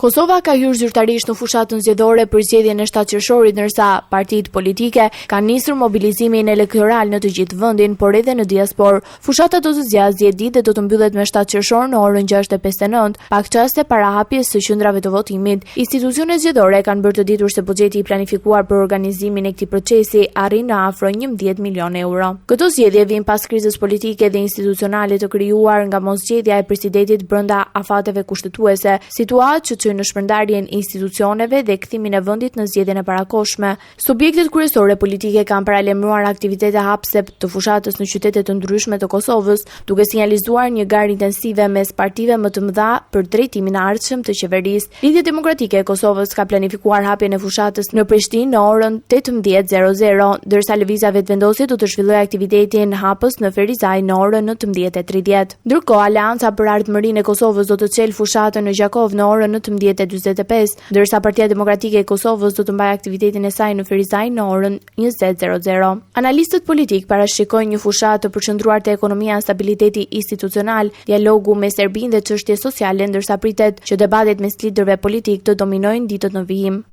Kosova ka hyrë zyrtarisht në fushatën zgjedhore për zgjedhjen e 7 qershorit, ndërsa partitë politike kanë nisur mobilizimin elektoral në të gjithë vendin, por edhe në diasporë. Fushata do të zgjasë 10 ditë dhe do të mbyllet me 7 qershor në orën 6:59, pak çaste para hapjes së qendrave të votimit. Institucionet zgjedhore kanë bërë të ditur se buxheti i planifikuar për organizimin e këtij procesi arrin në afro 11 milionë euro. Këto zgjedhje vijnë pas krizës politike dhe institucionale të krijuar nga moszgjedhja e presidentit brenda afateve kushtetuese, situatë që çoi në shpërndarjen e institucioneve dhe kthimin e vendit në zgjedhjen e parakohshme. Subjektet kryesore politike kanë paralajmëruar aktivitete hapëse të fushatës në qytete të ndryshme të Kosovës, duke sinjalizuar një garë intensive mes partive më të mëdha për drejtimin e ardhshëm të qeverisë. Lidhja Demokratike e Kosovës ka planifikuar hapjen e fushatës në Prishtinë në orën 18:00, ndërsa Lëvizja Vetëvendosje do të zhvillojë aktivitetin hapës në Ferizaj në orën 19:30. Ndërkohë, Aleanca për Ardhmërinë e Kosovës do të çelë fushatën në Gjakovë në orën 19:45, ndërsa Partia Demokratike e Kosovës do të mbajë aktivitetin e saj në Ferizaj në orën 20:00. Analistët politikë parashikojnë një fushatë të përqendruar te ekonomia, stabiliteti institucional, dialogu me Serbinë dhe çështje sociale, ndërsa pritet që debatet mes liderëve politikë të dominojnë ditët në vijim.